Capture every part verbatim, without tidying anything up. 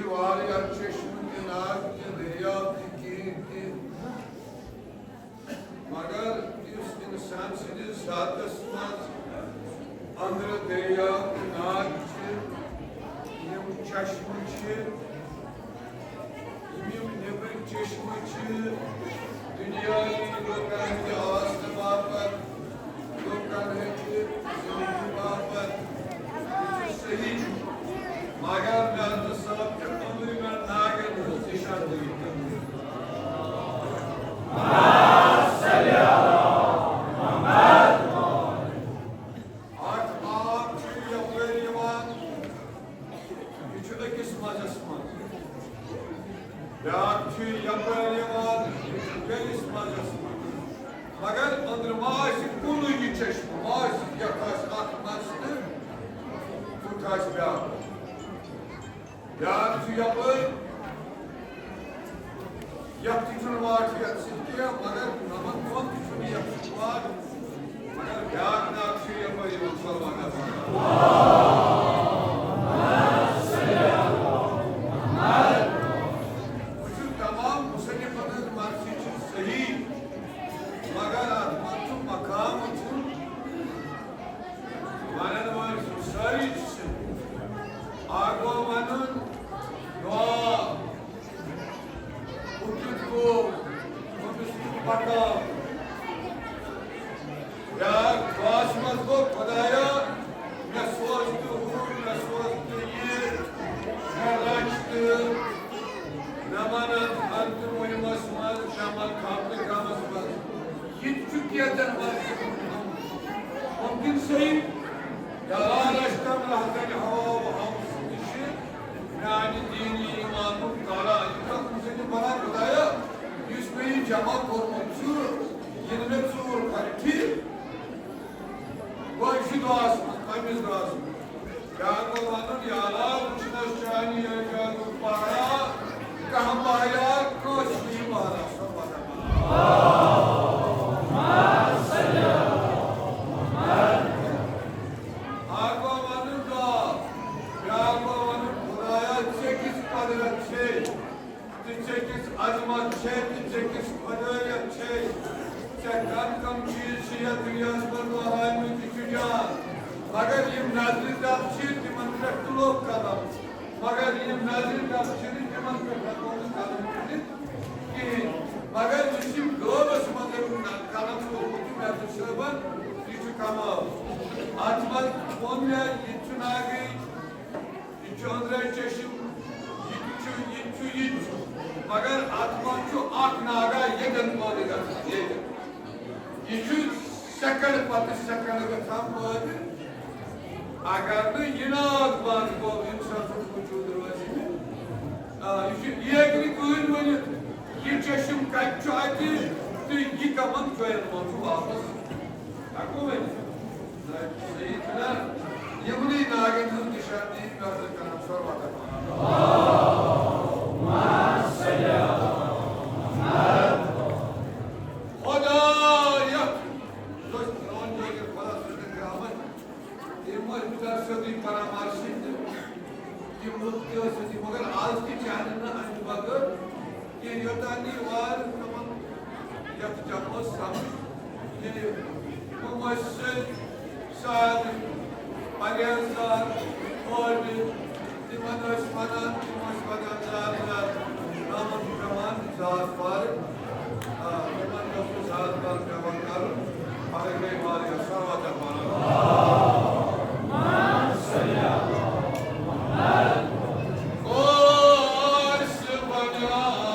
واریاہ چشمہٕ تہِ، ناگ تہِ، دٔریاو تہِ، کِہیٖنۍ تہِ۔ مگر یُس اِنسان سٕنٛدِس ذاتس منٛز أنٛدرٕ دٔریاو تہٕ ناگ چھِ، یِم چشمہٕ چھِ، یِم، یِم نیٚبرِم چشمہٕ چھِ، دُنیٲیی لوٗکن ہٕنٛدِ آسنہٕ باپتھ، لوٗکن ہٕنٛدِ زِندگی باپتھ، یہِ چھُ صحیح۔ مگر مےٚ دوٚپ، صٲب چھُ أنٛدرِمٮ۪ن ناگن ہٕنٛز نِشاندٕہی کران۔ اکھ آب چھُ یپٲرۍ یِوان، یہِ چھُ أکِس منٛزس منٛز۔ بیٛاکھ چھُ یپٲرۍ یِوان، یہِ چھُ بیٚیِس منٛزس منٛز۔ مگر أنٛدرٕ ما آسہِ کُنُے یہِ چشمہٕ، ما آسہِ یتھ آسہِ اکھ منٛز تہٕ ہُتھ آسہِ بیٛاکھ۔ بیٛاکھ چھُ یپٲرۍ، یتھ تہِ چھُنہٕ واٹھ یتھ سۭتۍ کینٛہہ، مگر نمن دۄن تہِ چھُنہٕ یتھ سۭتۍ واٹھ، مگر بیٛاکھ ناگ چھُ یپٲرۍ یِوان، سۄ واتان۔ وٕچھِو، تمام مصنفن ہٕنٛز مرضی چھِ صحیح، مگر اتھ منٛز چھُ مقام وٕچھُن۔ ونن وٲلۍ چھِ سٲری چھِ۔ اکھ گوٚو ونُن دعا، ہُہ کیُتھ گوٚو، ہُمِس کیُتھ پکاو۔ بیٛاکھ دعاہس منٛز گوٚو، خدایا، مےٚ سوز تہٕ ہُہ، مےٚ سوز تہٕ یہِ، مےٚ رچھ تہٕ مےٚ ونن انتہٕ مُہمس منٛز، مےٚ ون خبرِ غمس منٛز۔ یہِ تہِ چھُ کینٛژن منٛز مُمکِن صحیح۔ یا رشتم رہتن ہوا و ہمس نِشہِ میانہِ دیٖنی ایمانُک تارا۔ یہِ چھُ اکھ مُسلِم بنان، خدایا، یُس مےٚ یہِ جمع کوٚرمُت چھُ، یہِ نہٕ مےٚ ژوٗر کرِ، ٹھیٖک؟ گوٚو یہِ چھُ دُعاہَس منٛز، پنٛنِس دُعاہَس منٛز۔ بیٛاکھ گوٚو وَنُن، یا اللہ، وٕچھنَس چانہِ یہِ جادُک پہرا، کانٛہہ پہرا، کٲنٛسہِ چھُنہٕ یہِ پہرا، سۄ پہرا۔ اکھ گوٚو وَنُن دعا، بیٛاکھ گوٚو وَنُن، خدایا، ژےٚ کِژھ قۄدرت چھے؟ تہٕ ژےٚ کِژھ عظمت چھے تہٕ ژےٚ کِژھ خۄدٲیت چھے۔ ژےٚ کم کم چیٖز چھِ یتھ دُنیاہس منٛز بہرٲومٕتۍ تہٕ چھُ جان۔ مگر یِم نظرِ تل چھِ، تِمن پٮ۪ٹھ تُلو قلم۔ مگر یِم نظرِ تل چھِنہٕ، تِمن پٮ۪ٹھ ہٮ۪کو نہٕ قلم تُلِتھ کِہیٖنۍ۔ مگر یُس یِم غٲبس منٛز أمۍ قلم تُلمُت چھُ محمد صٲبن، یہِ چھُ کمال۔ اتھ منٛز ووٚن مےٚ، یہِ تہِ چھُ ناگٕے۔ یہِ چھُ أنٛدرَے چشم، یہِ تہِ چھُ، یہِ تہِ چھُ، یہِ تہِ چھُ۔ مگر اَتھ منٛز چھُ اَکھ ناگا ییٚتٮ۪ن پٲدٕ گژھان، ییٚتٮ۪ن۔ یہِ چھُ سیکنڈ پتہٕ سیکنڈ گژھان پٲدٕ۔ اگر نہٕ یہِ ناگ بنٛد گوٚو، اِنسان سُنٛد وجوٗد روزِ نہٕ۔ آ، یہِ چھُ، یہِ ہیٚکہِ نہٕ کٕہٕنۍ ؤنِتھ، یہِ چشم کَتہِ چھُ اَتہِ تہٕ یہِ کَمَن جایَن منٛز چھُ واپس۔ ہٮ۪کو ؤنِتھ؟ صحیح چھُنہ؟ یِمنٕے ناگن ہٕنٛز نِشاندہی مےٚ ٲسٕکھ کران، صلوات پران۔ خدا یتھ، یۄس پرٛٲنۍ جٲگِر خدا سٕنٛز رحمت، تِم ٲسۍ بِچار سیوٚدُے پران مارشی تہٕ تِم لُکھ تہِ ٲسۍ سیوٚدُے، مگر از تہِ چانہِ نہٕ اَمہِ بغٲر کینٛہہ، یوٚتام نہٕ یہِ وارٕ تِمن یتھ جمعس سمجھ ییٚلہِ مُمثل، صادق، پرہیزگار، عٲبد، تِمن ٲسۍ ونان، تِم ٲسۍ ونان زیادٕ زیادٕ، نامن چھُ پٮ۪وان زیادٕ پرٕ، آ، تِمن اوس نہٕ زیادٕ پرٕ پٮ۪وان کرُن، پرٕ گٔے واریاہ، صلوات پران۔ او آسہِ بنیاد، بنیاد۔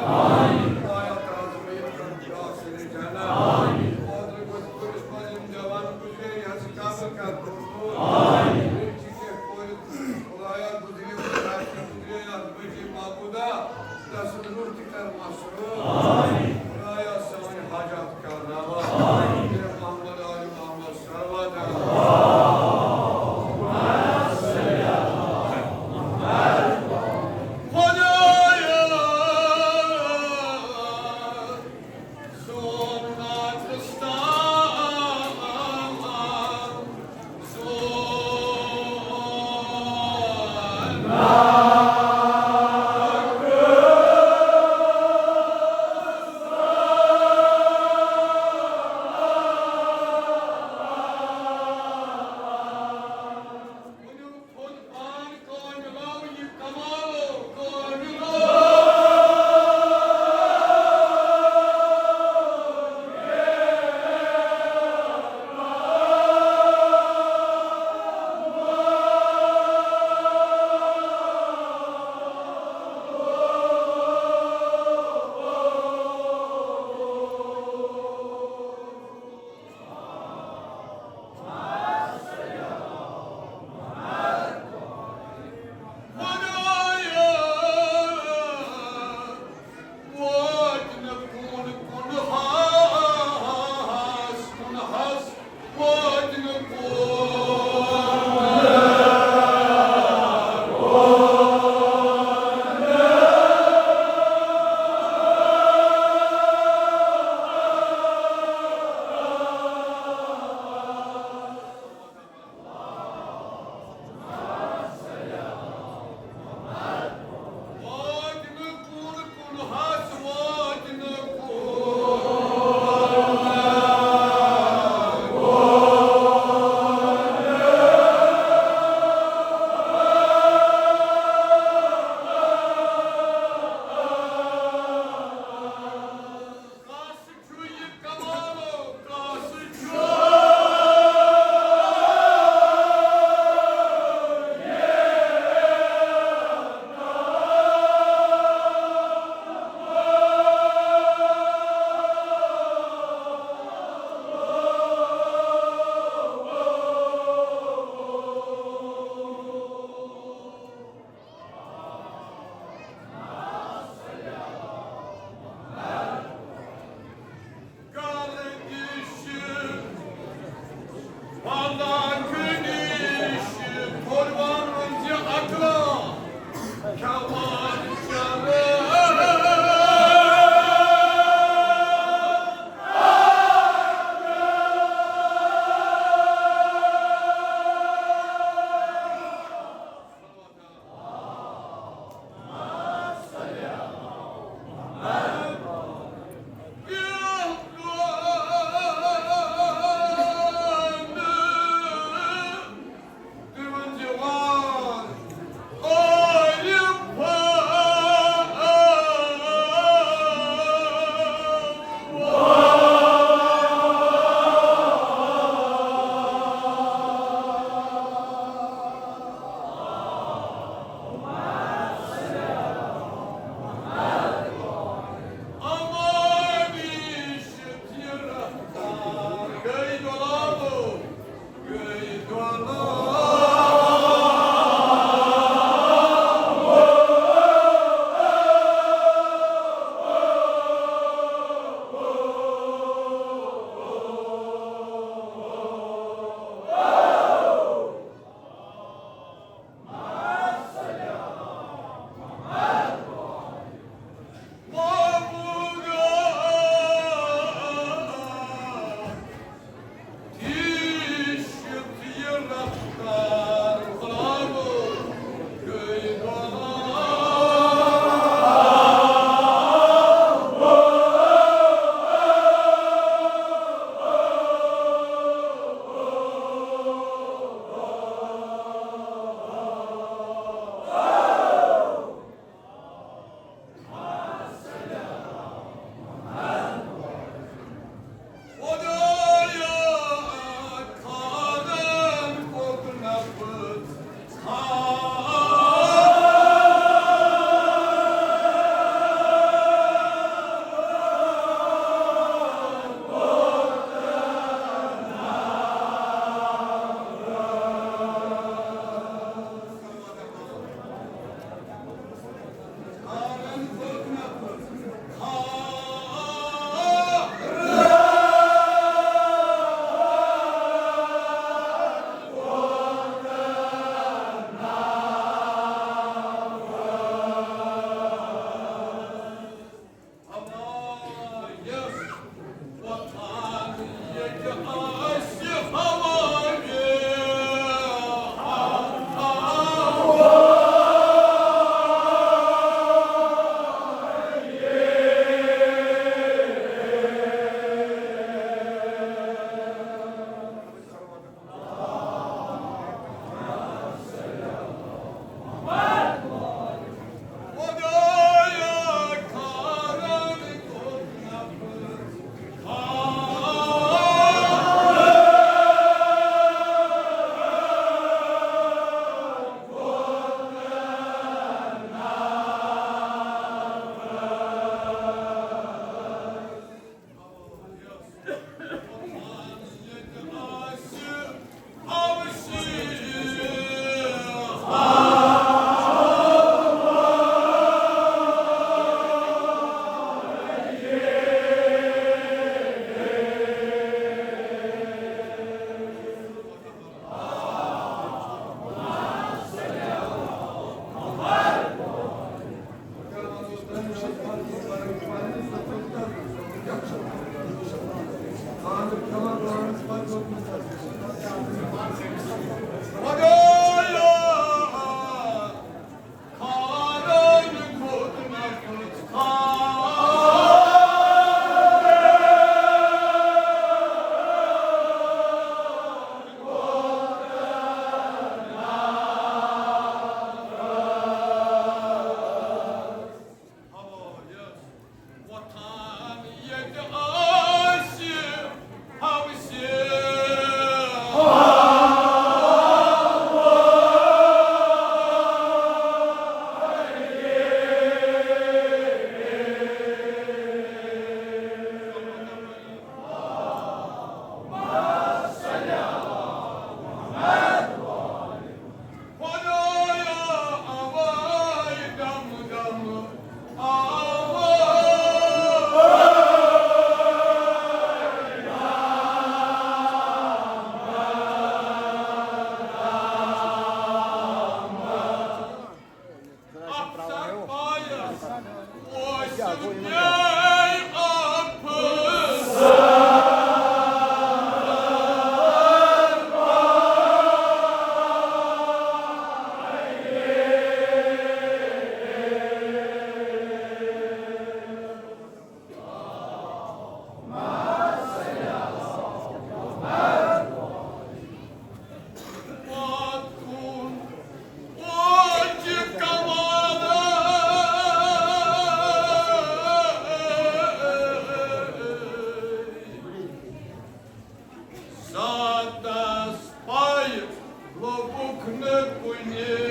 آمین۔ خدایا، تعزیت کن آخر جنت۔ آمین۔ اوترٕ کِتھ پٲٹھۍ یِم جوان گُزرے، یِہٕنٛز قبر کر پوٗر۔ آمین۔ بیٚیہِ چھِ کینٛہہ کورِ، خدایا، گُزرے، گُزرے، یَتھ بٔچی محمودا، تَسُنٛد روح تہِ کر مسرور۔ آمین۔ خدایا، سٲنۍ حاجات کر روا۔ آمین۔ محمد آل محمد۔ ذاتس پاے لوٚبُکھ نہٕ کُنہِ۔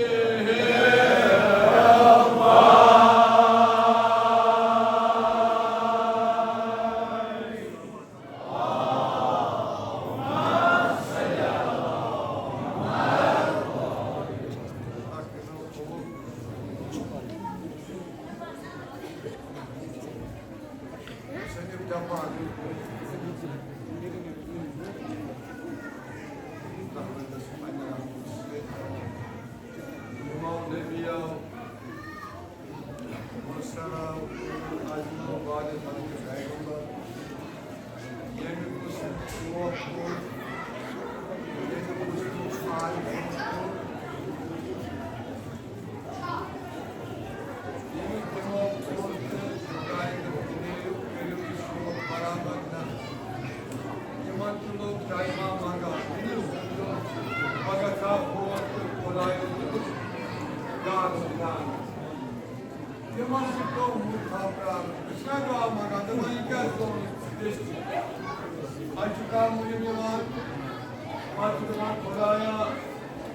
یِمو نبیو، مرسلو، عظمو، وارث، پیغمبر، ییٚمہِ قٕسمُک شوق کوٚر، ییٚمہِ قٕسمُک عارف کوٚر، ییٚمہِ تِمو کوٚر تہٕ خۄدایہِ دوٚپ، "نیرِو، کٔرِو یہِ شوق برابر نہ۔" تِمن تہِ لوٚگ ٹایما منگان، پگاہ ژاو فون تہٕ خۄدایو دوٚپُس، "گاو سُہ گاو۔" تِمن تہِ پیوٚو مُلکا پرٛارُن۔ أسۍ چھِنا دُعا منٛگان، دَپان، "یہِ کیٛازِ گوٚو نہٕ دٔستی؟" اَتہِ چھُ کانٛہہ مُلِم یِوان، پَتہٕ چھُ دَپان، "خۄدایا،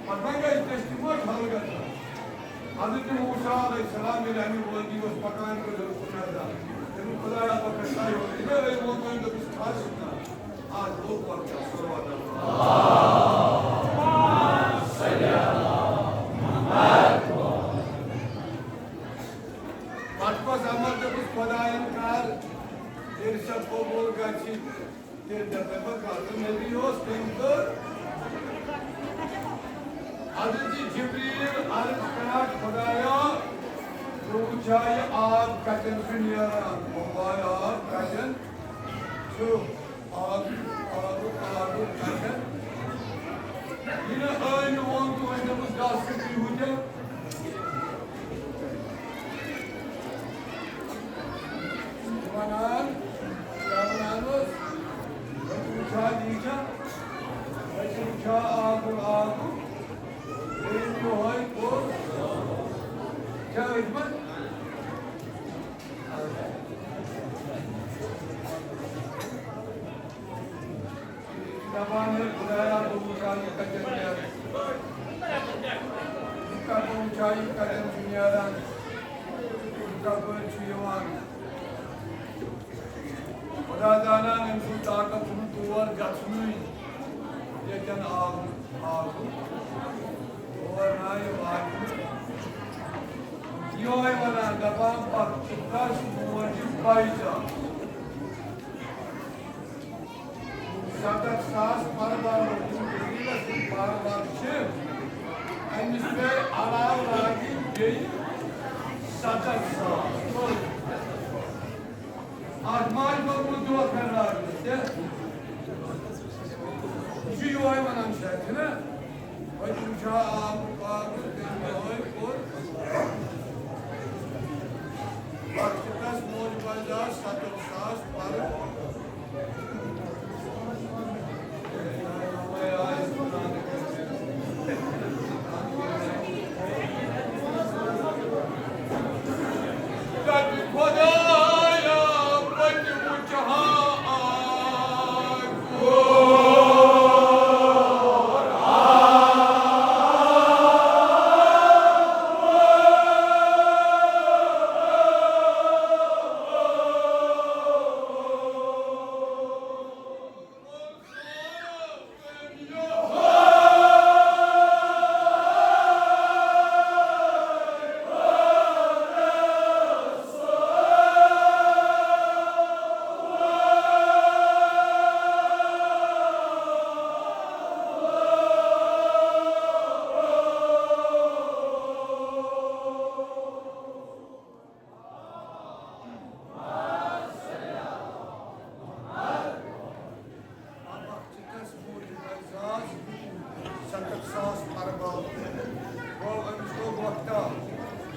پَتہٕ وۄنۍ گژھِ دٔستی ما چھُ حل گژھان؟" حضرت موسیٰ علیہ السلام ییٚلہِ اَمہِ وٲدی اوس پَکان، کٔر حُکُم ادا۔ تٔمۍ ووٚن، "خۄدایا، بہٕ کَتہِ تام یور؟" ییٚلہِ أمۍ ووٚن، تٔمۍ دوٚپُس، "کھس نہ، آز گوٚو پَتہٕ ژٕ سُہ روزان۔" پتہٕ کۄس عمل دوٚپُس خۄدایَن کر، ییٚلہِ ژےٚ قبوٗل گژھِ، تیٚلہِ دَپَے بہٕ کَتھ۔ نبی اوس تٔمۍ کٔر۔ حضرت جبریٖل عرض کران، خۄدایا، بہٕ وٕچھا یہِ آب کَتٮ۪ن چھُ نیران، بہٕ وایہِ آب کَتٮ۪ن چھُ۔ آب، آب، آب، آب۔ یہِ نہٕ أمۍ ووٚن تہٕ وۄنۍ دوٚپُس، "دَس تہٕ بِہِو تیٚلہِ۔" وَنان، کیٛاہ وَنان اوس؟ وۄنۍ وٕچھا، یہِ چھا؟ وۄنۍ وٕچھا، آب، آب۔ أمۍ یِہوٚے کوٚر۔ کیٛاہ أتھۍ منٛز؟ دَپان ہے، خۄدایا، بہٕ وٕچھان یہِ کَتٮ۪ن نیران۔ یہِ کَتٮ۪ن، بہٕ وٕچھان یہِ کَتٮ۪ن چھُ نیران، یہِ کَپٲرۍ چھُ یِوان۔ خۄدا زانان، أمۍ سُنٛد طاقت چھُنہٕ تور گژھنُے، ییٚتٮ۪ن آو۔ آ، اور نہ یہِ واتہِ۔ یِہوٚے وَنان، دَپان، پَتہٕ چھُ تَس موجہِ پَے زِ سَتَتھ ساس پَرٕ والو، یِم جبریٖلَس سۭتۍ پَرٕ والہٕ چھِ، أمِس پے علاوٕ لاگہِ بیٚیہِ سَتَتھ ساس۔ اَتھ ما آسہِ گوٚمُت دھوکہٕ لگنہٕ، تہِ؟ یہِ چھُ یِہوٚے وَنان شاید، چھُنہ؟ وۄنۍ وٕچھا آب، آب، تٔمۍ یِہوٚے کوٚر۔ پَتہٕ چھِ تَس موج بازار سَتَتھ ساس پَرٕ۔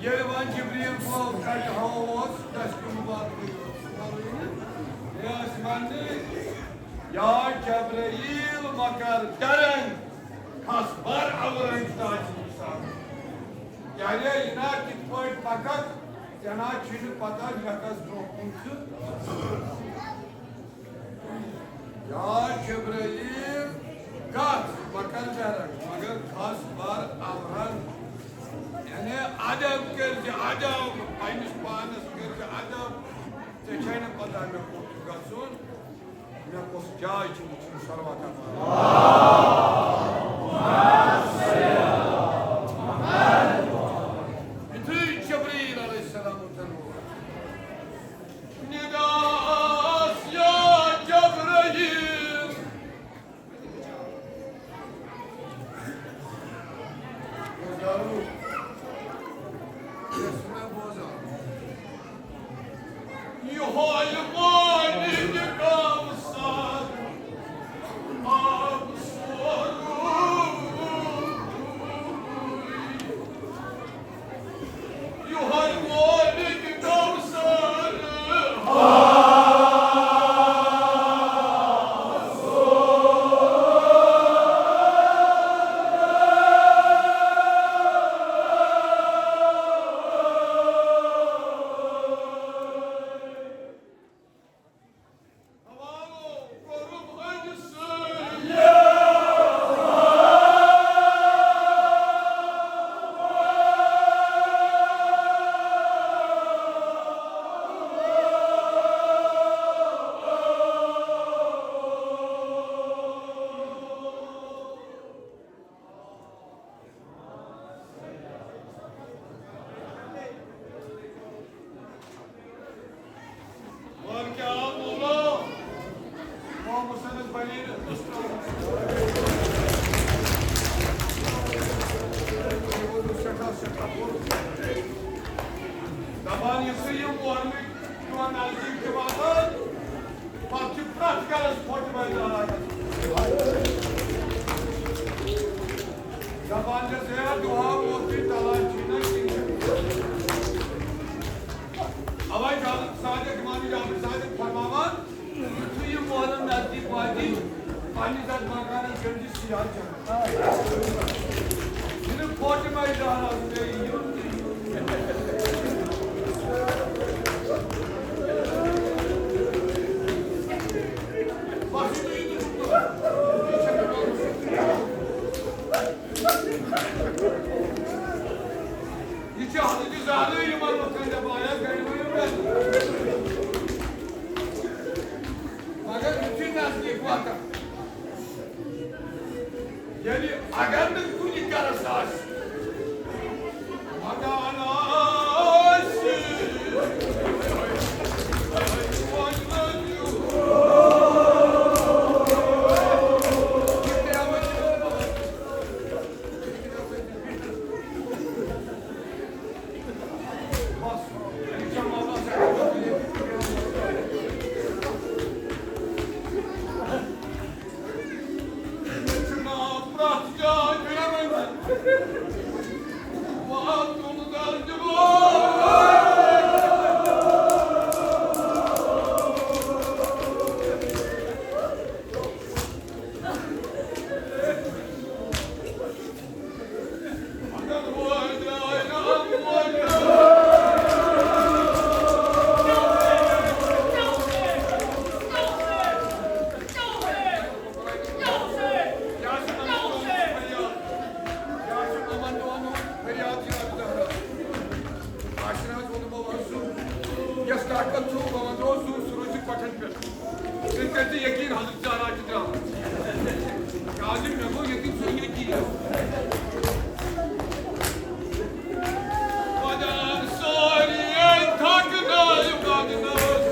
ییٚلہِ وۄنۍ جبریل گوٚو کَتہِ ہاوو اوس، دَسہِ کُن واتنٕے اوس۔ مےٚ ٲسۍ وَننٕے، یا جبرائیل، مگر درنگ، کھس بر اورنگ تاج نثار۔ یعنی، یہِ نا کِتھ پٲٹھۍ پَکَکھ، ژےٚ نا چھُے نہٕ پَتہ، مےٚ کَس برونٛہہ کُن چھُ۔ یا جبرائیل، گژھ، بہٕ کَرٕ درنگ، مگر کھس بر اورنگ۔ یعنی ادب کٔرۍ زِ ادب، پننِس پانس کٔرۍ زِ ادب۔ ژےٚ چھے نہٕ پتہ مےٚ کوٚت چھُ گژھُن، مےٚ کۄس جاے چھِ وٕچھِنۍ، صلوات پَر۔ یُتھُے جبرائیل علیہ السلام اوٚتَن ووت، نداس یا جبرائیل۔ یِہوٚے مٲلِک کوثر، آب سورُے۔ یِہوٚے مٲلِک کوثر۔ دپان، یُتھُے یِم مۄہرنٕکۍ یِمن نزدیٖک چھِ واتان، پتہٕ چھِ پرٛٮ۪تھ کانٛہہ پھۄٹہِ بجاے۔ دپان چھِس، ہے، دُعا ووتُے، ژلان چھُے نہ کِہیٖنۍ۔ اَوَے چھُ حضرت صادق، امام جعفر صادق فرماوان، یُتھُے یہِ مۄہرن نزدیٖک واتہِ، پننِس اَتھ مکانس گٔنٛڈۍ سیاہ جنت۔ یہِ نہٕ پھۄٹہِ بجاے آسہِ، بیٚیہِ یُن تہٕ یُن۔ بس یہِ تُہۍ یہِ تُہۍ۔ یہِ چھِ حضرت زہرا یِمن لُکن دپان، ہے، گرِ ؤنِو مےٚ۔ مگر یُتھُے نزدیٖک واتان، ییٚلہِ اگر نہٕ کُنہِ گرس آسہِ، مکان آسہِ، یۄس طاقت چھُ، بہٕ وَنہٕ سُہ، سُہ روزِ کۄٹھٮ۪ن پٮ۪ٹھ۔ تُہۍ کٔرۍزِ یقیٖن، حضرت زہرا چھِ درٛامٕژ۔ کیٛازِ مےٚ گوٚو یقیٖن، سُہ یِیہِ یقیٖن۔ خۄدایَن سٲری أنۍ تھَکنٲوۍ بدنٲوۍ۔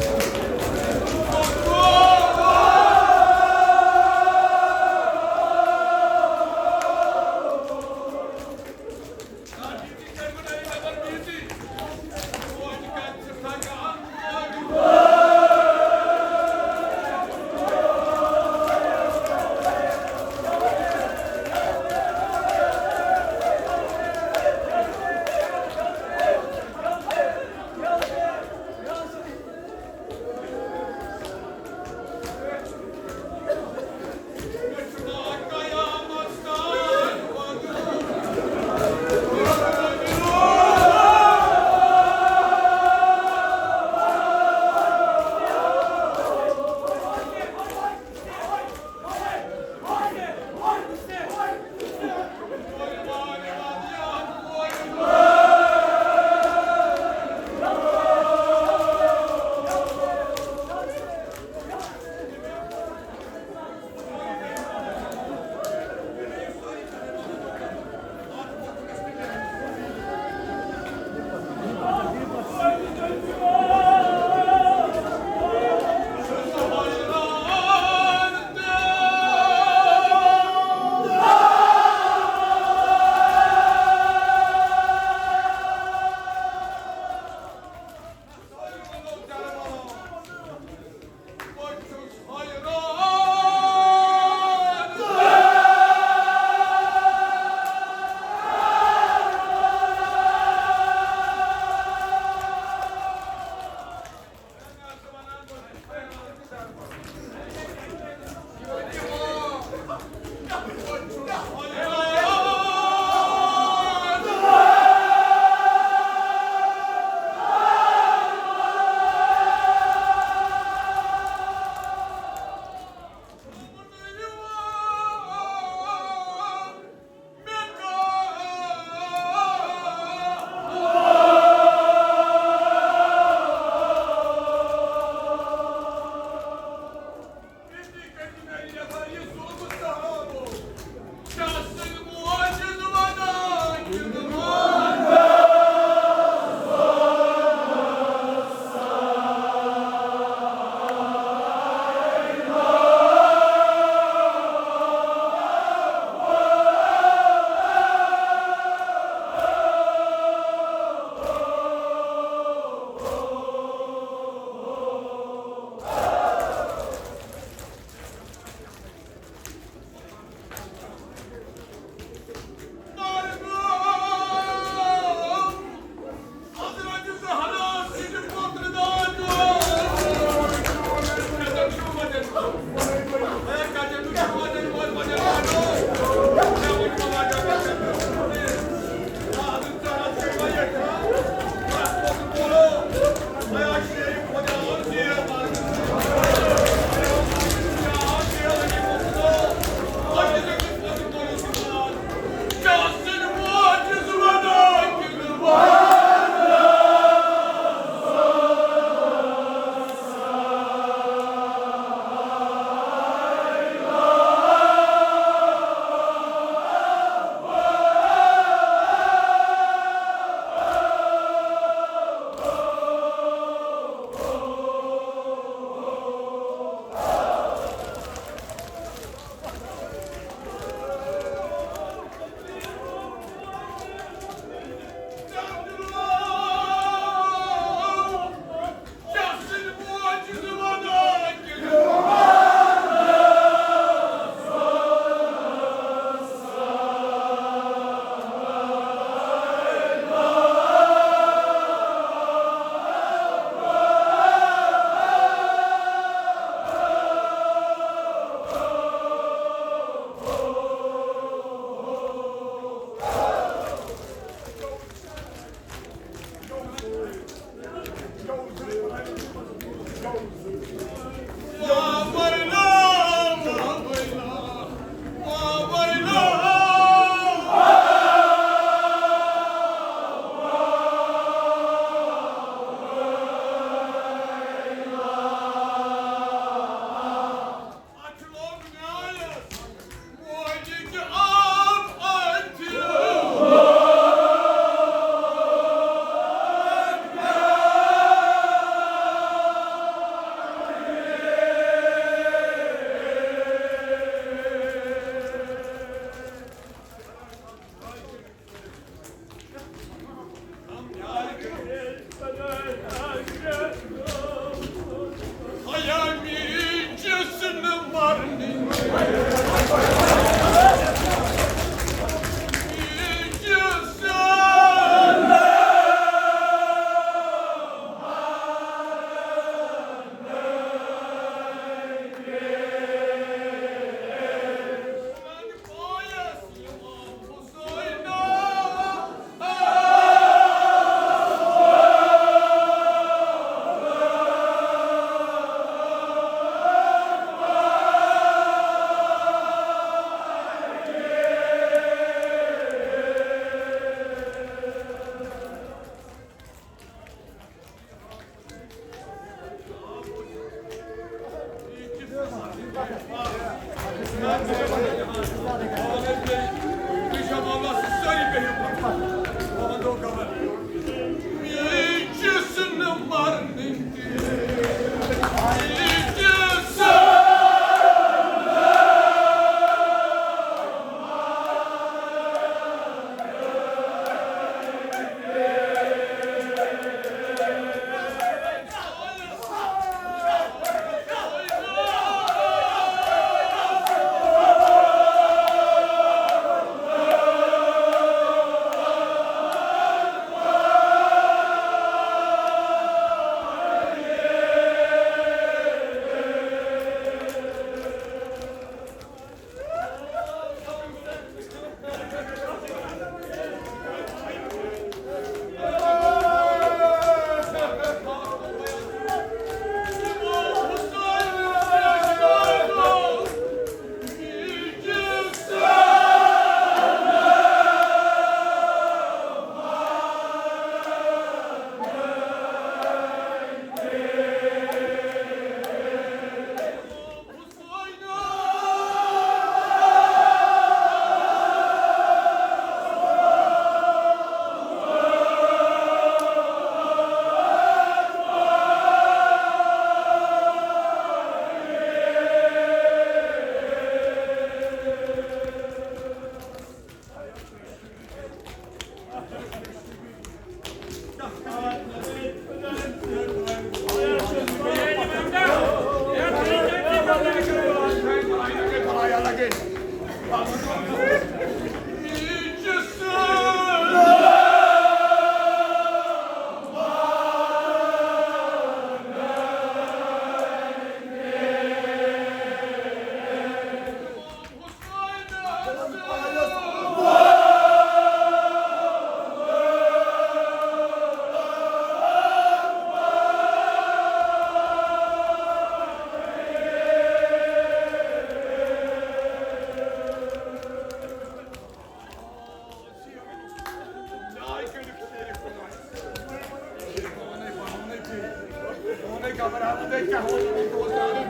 خبر ہا بہٕ تۄہہِ کیٛاہ وَنہٕ، یہِ اوس کَرُن۔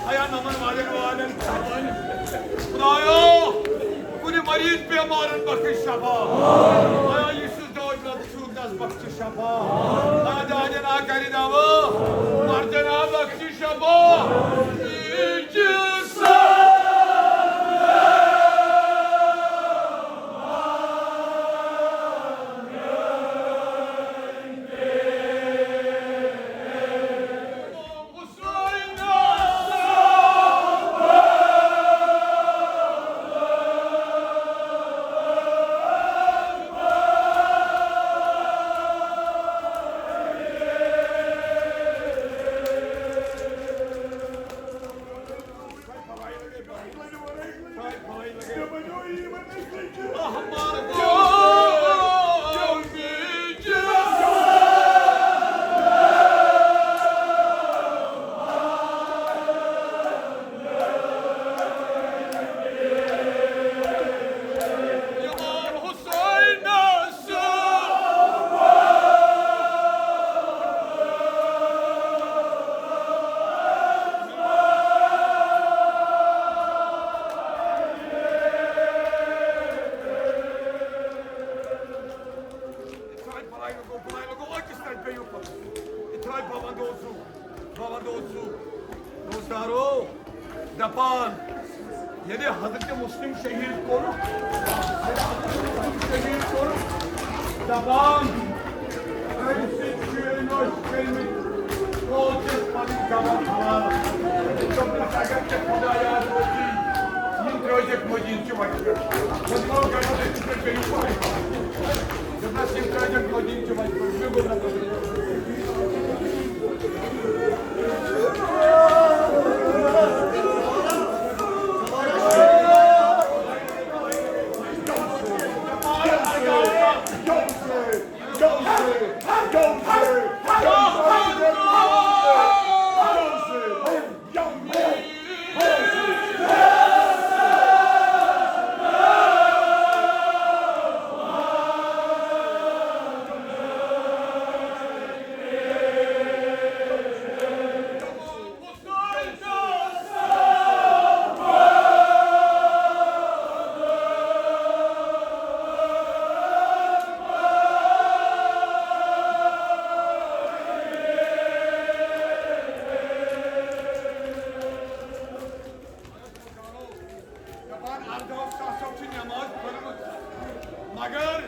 آیا نَمَن والٮ۪ن والٮ۪ن کیٛاہ وَنہٕ؟ خدایا، کُنہِ مریض بیمارن بخش شفا۔ آیا یُس یُس دٲدۍ لَد چھُ، تَس بخش شفا۔ آیا دادٮ۪ن آ کَرِ دوا، مردن آ بخش شفا۔ یہِ چھُ دوستارو، دپان، ییٚلہِ حضرت مسلم شہید کوٚرُکھ، ییٚلہِ حضرت مسلم شہید کوٚرُکھ، دپان، أمۍ سٕنٛدۍ شُرٮ۪ن ٲسۍ کٔرمٕتۍ فوجس پنٕنۍ گواہ حوالہٕ۔ دوٚپنَس، اگر ژےٚ خدایا روزی، یِم ترٛٲوزٮ۪کھ مدیٖنہٕ چہِ وَتہِ پٮ۪ٹھ۔ وۄنۍ گوٚو گۄڈٕ أمِس پٮ۪ٹھ پیٚیہِ پَے۔ دوٚپنَس، یِم ترٛٲوزٮ۪کھ مدیٖنہٕ چہِ وَتہِ پٮ۪ٹھ۔ مےٚ گوٚو نہ پَتہٕ۔ دپان، ارداہ ساسو چھِ نماز پٔرمٕژ، مگر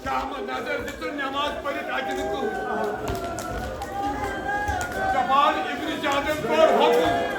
شاہ احمد نظر دِژٕن نماز پٔرِتھ اَتہِ نہٕ کٕہٕنۍ۔ دپان، ابن زیادن کوٚر حکم۔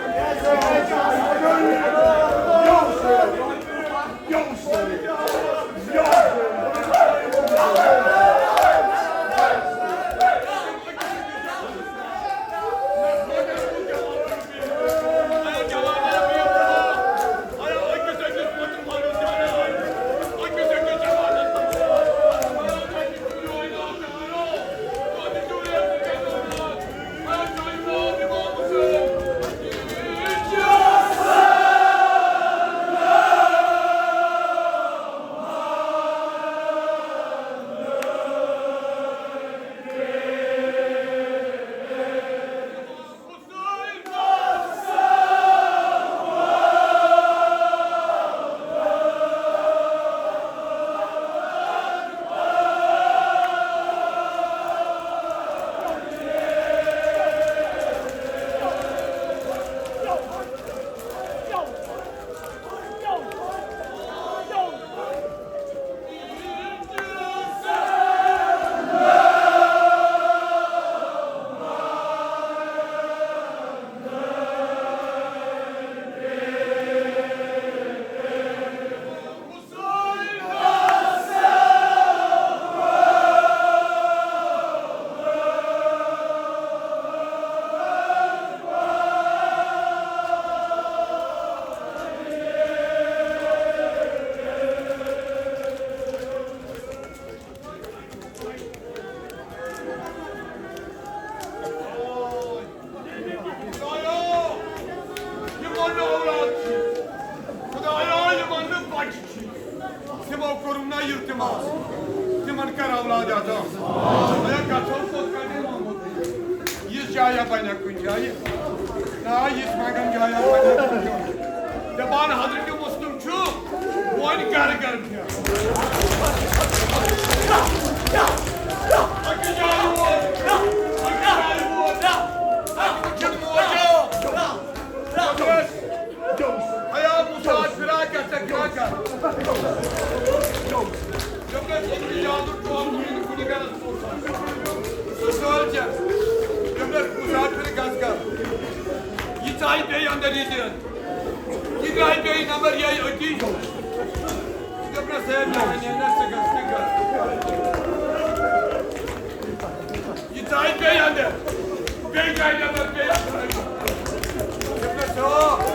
بنیا کُنہِ جایہِ۔ نہ، یِژھ منٛگن جایا بنیا کُنہِ جایہِ۔ دپان حضرت مسلم چھُ وۄنۍ گرٕ گرٕ پھیران۔ أکِس جایہِ ووت، أکِس جایہِ ووت۔ اَتہِ وٕچھِتھ موجو۔ حیا مسافرا کیٛاہ ژےٚ کیٛاہ کیٛاہ؟ دوٚپنَس، ییٚتہِ چھُ یادُک ٹوٹھ، یہِ نہٕ کُنہِ گرس پوٚژھ آسہِ۔ سُہ سٲل چھےٚ۔ دوٚپنَس، مسافر گژھ گژھ۔ یہِ ژایہِ بیٚیہِ اندر یہِ دِتھ۔ یہِ درٛایہِ بیٚیہِ نمبر یہِ أتی۔ دوٚپنَس، ہے، مےٚ وَنے نہ، ژٕ گژھ نہٕ گرٕ۔ یہِ ژایہِ بیٚیہِ اندر۔ بیٚیہِ ژایہِ نمبر، بیٚیہِ اندر۔ دوٚپنَس، ہو، ژٕ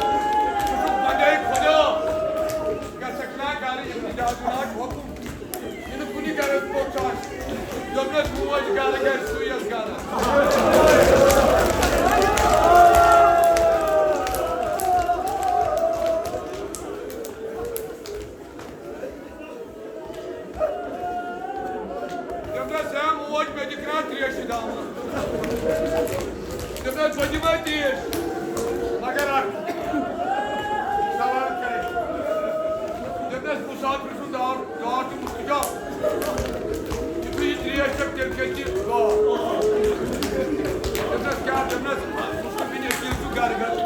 چھُکھ بندے خدا۔ گژھکھ نا گرٕ، ییٚلہِ نہٕ جادوٗ ناٹ حُکُم۔ یہِ نہٕ کُنہِ گرس پوٚژھ آسہِ۔ دوٚپنَس، موج گرٕ گژھِ، سُے یَس گرٕ۔ دوٚپنَس، ہے موج، مےٚ دِکھ نا ترٛیشہِ دامہٕ۔ دوٚپنَس، بہٕ دِمَے ترٛیش، مگر اَکھ سوال کَرے۔ دوٚپنَس، مسافر سُنٛد دعوت، دعوت چھُ مُستجاب۔ یُتھُے یہِ ترٛیش چٮ۪کھ، تیٚلہِ کھیٚیہِ یہِ دعا۔ دوٚپنَس، کیٛاہ؟ دوٚپنَس، مسلم بن عقیل چھُ گرٕ گرٕ۔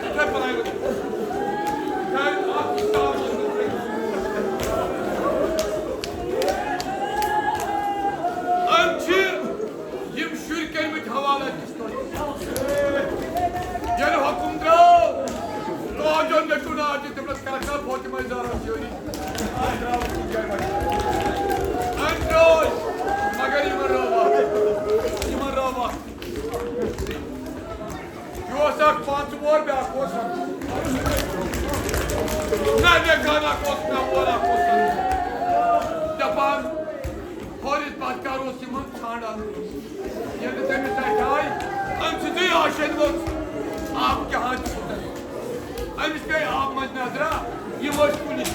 یِتھَے پٲٹھۍ۔ خیر، اَکھ کِتاب چھِ أمۍ چھِ یِم شُرۍ کٔرمٕتۍ حوالہٕ أکِس کٲشرِس۔ ییٚلہِ حُکُم درٛاو، توجہ مےٚ چھُ ناو تہِ تٔمِس کرکھ نا فاطمہ زہرا شٲعری۔ آز درٛاو کُنہِ جایہِ وۄنۍ۔ أمۍ درٛاو، مگر یِمن رٲو اکھ۔ یِمن رٲو اکھ۔ یہِ اوس اکھ پانٛژھ وُہر، بیٛاکھ اوس سَتھ۔ نہ، مےٚ گَرٕ اکھ اوس، مےٚ وول اکھ اوس سَتھ۔ دَپان، ہورِس پَتہٕ کَر اوس یِمَن ژھانٛڈان۔ ییٚلہِ تٔمِس اَتھِ آے، أمۍ سٕنٛزٕے آشینۍ ؤژھ۔ آب کیٛاہ حظ چھُ تۄہہِ؟ أمِس پیٚیہِ آب منٛز نظرا، یِم ٲسۍ کُلِس۔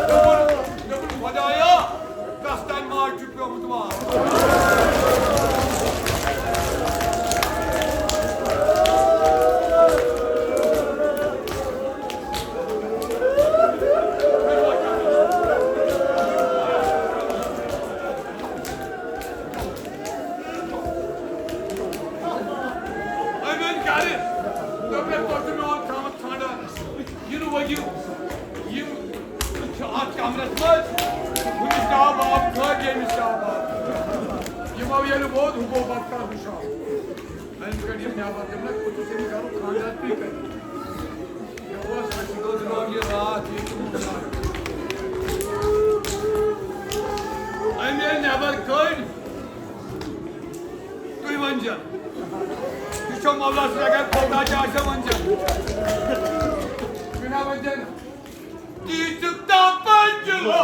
دوٚپُن، دوٚپُن، خۄدایا، کَس تام ما چھُ پیوٚمُت وار۔ أمۍ أنۍ گرِ، دوٚپنَس، "تۄہہِ چھُ میون خامَس ژھانٛڈان، یہِ نہٕ ؤگِو، یِم چھِ اَتھ کَمرَس منٛز، ہُمِس چھِ آب آب خٲر، ییٚمِس چھِ آب آب خٲر۔ یِمو ییٚلہِ ووت، ہُہ گوٚو پَتہٕ کَرُن شام۔" أمۍ کٔڑۍ یِم نٮ۪بر، دوٚپنَس، "بہٕ چھُس أمِس گَرُک خانٛدار، تُہۍ کَتہِ؟" مےٚ اوس اَسہِ گوٚو درٛاو یہِ راتھ ییٚتہِ۔ أمۍ ییٚلہِ نٮ۪بر کٔڑۍ، تُہۍ ؤنۍ زیو۔ یہِ چھو مولا سٕنٛز، اگر خۄدا تہِ آسہِ ہا، ؤنۍ زیو۔ چھُنہ ؤنۍ زیو نہ۔ تیٖژٕ تاپن جُلٲے۔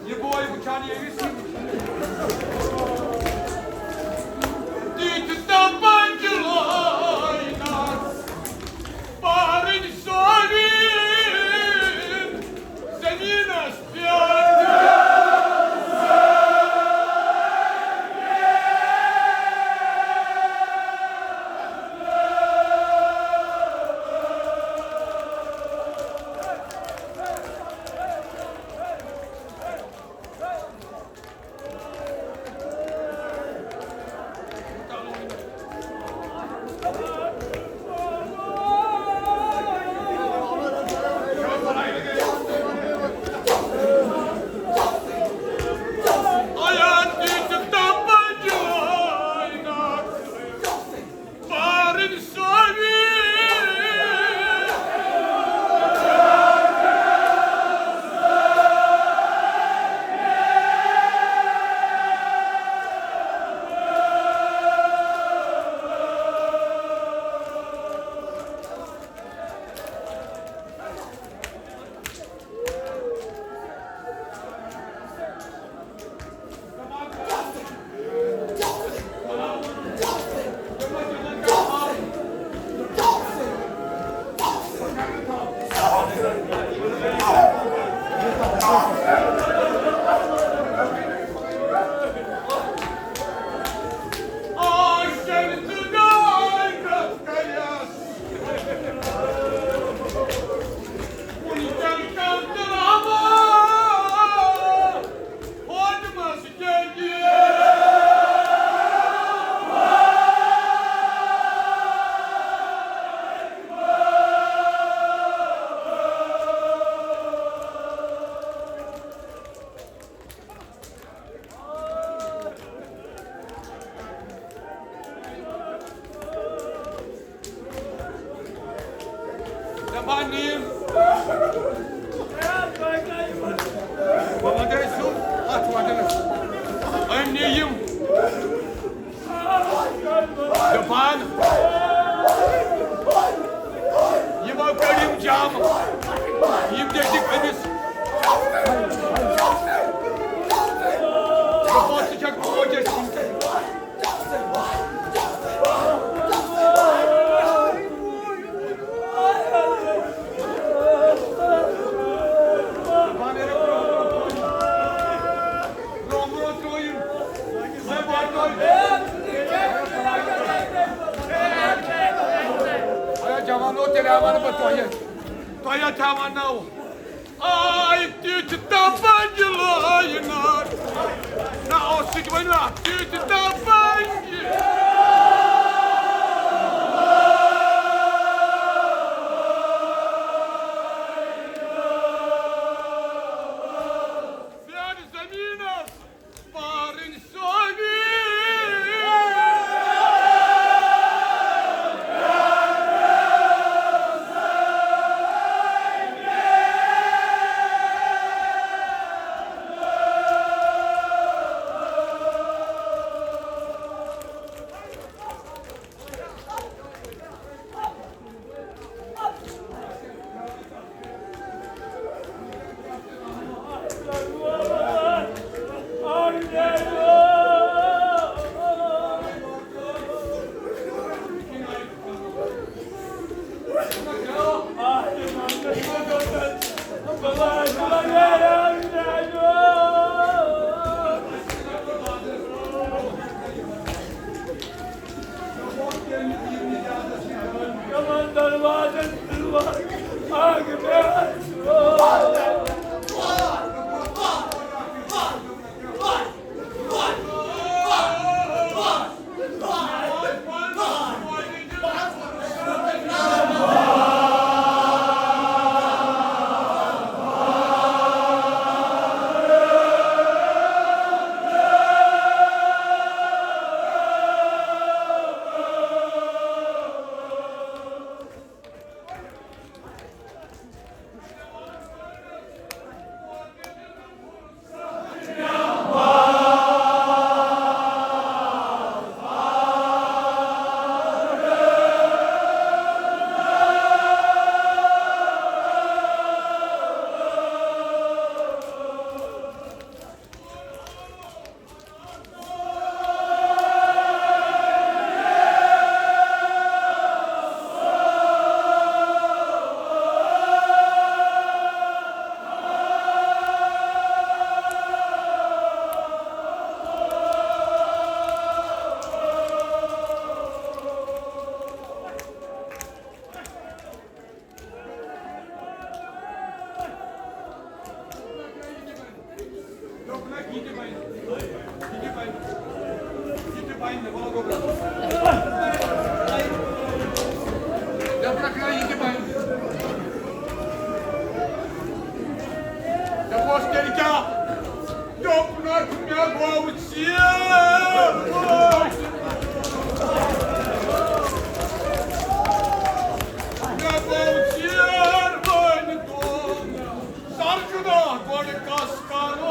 یہِ بوے وٕچھان ییٚمِس یہِ وٕچھان۔ تیٖتۍ تاپان چھِ لٲنَس، بارٕنۍ سٲری زٔمیٖنَس پٮ۪ٹھ۔ پنٕنۍ۔ بہٕ وَنہٕ أسۍ سُہ اَتھ وَنہٕ أمۍ نِیِم۔ دَپان، یِمو کٔڑ یِم جامہٕ، یِم دِتِکھ أمِس۔ دوٚپمَس، ژٕ چھَکھ کوچ اَسہِ وٕنکٮ۪ن۔ جوانو، تیٚلہِ ہا وَنہٕ بہٕ تۄہہِ، تۄہہِ ہا تھاوان ناو۔ آے تیُتھ تبج لٲینات۔ نہ اوس سُہ تہِ ؤنِو اَتھ، تیُتھ تبج۔ زیادٕ زٔمیٖنَس پارٕنۍ سۄبی۔ دوٚپمَس، تیٚلہِ کیٛاہ؟ دوٚپنَکھ، مےٚ گوٚو ژیر۔ مےٚ گوٚو ژیر وۄنۍ دۄن۔ سَر جُدا گۄڈٕ کَس کَرو؟